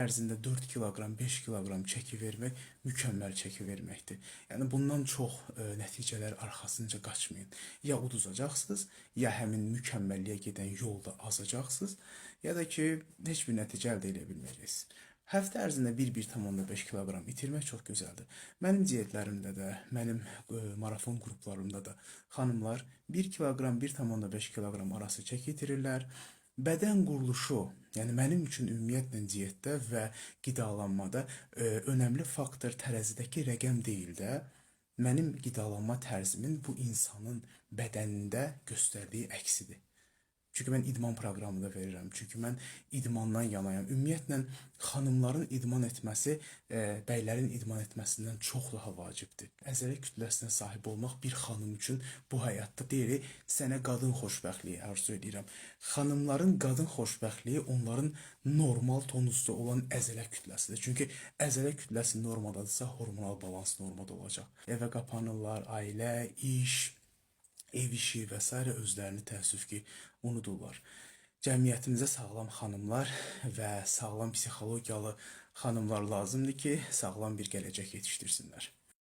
Ərzində 4 kiloqram, 5 kiloqram çəki vermək mükəmməl çəki verməkdir. Yəni bundan çox nəticələr arxasınca qaçmayın. Ya uduzacaqsınız, ya həmin mükəmməlliyə gedən yolda azacaqsınız, ya da ki, heç bir nəticə əldə edə bilməyəcəksiniz. Həftə ərzində 1-1,5 kiloqram itirmək çox gözəldir. Mənim dietlərimdə də, mənim marafon qruplarımda da xanımlar 1 kiloqram, 1,5 kiloqram arası çəki itirirlər. Bədən quruluşu, yəni mənim üçün ümumiyyətlə dietdə və qidalanmada önəmli faktor tərəzidəki rəqəm deyil də, mənim qidalanma tərzimin bu insanın bədənində göstərdiyi əksidir. Çünki mən idman proqramı da verirəm. Çünki mən idmandan yanayam. Ümumiyyətlə xanımların idman etməsi bəylərin idman etməsindən çox daha vacibdir. Əzələ kütləsinə sahib olmaq bir xanım üçün bu həyatda deyirik, sənə qadın xoşbəxtliyi arzu edirəm. Xanımların qadın xoşbəxtliyi onların normal tonusda olan əzələ kütləsidir. Çünki əzələ kütləsi normadadırsa, hormonal balans normada olacaq. Evə qapanırlar, ailə, iş, ev işi və sairə özlərini təəssüf ki, unudurlar. Cəmiyyətimizə sağlam xanımlar və sağlam psixologiyalı xanımlar lazımdır ki, sağlam bir gələcək yetişdirsinlər.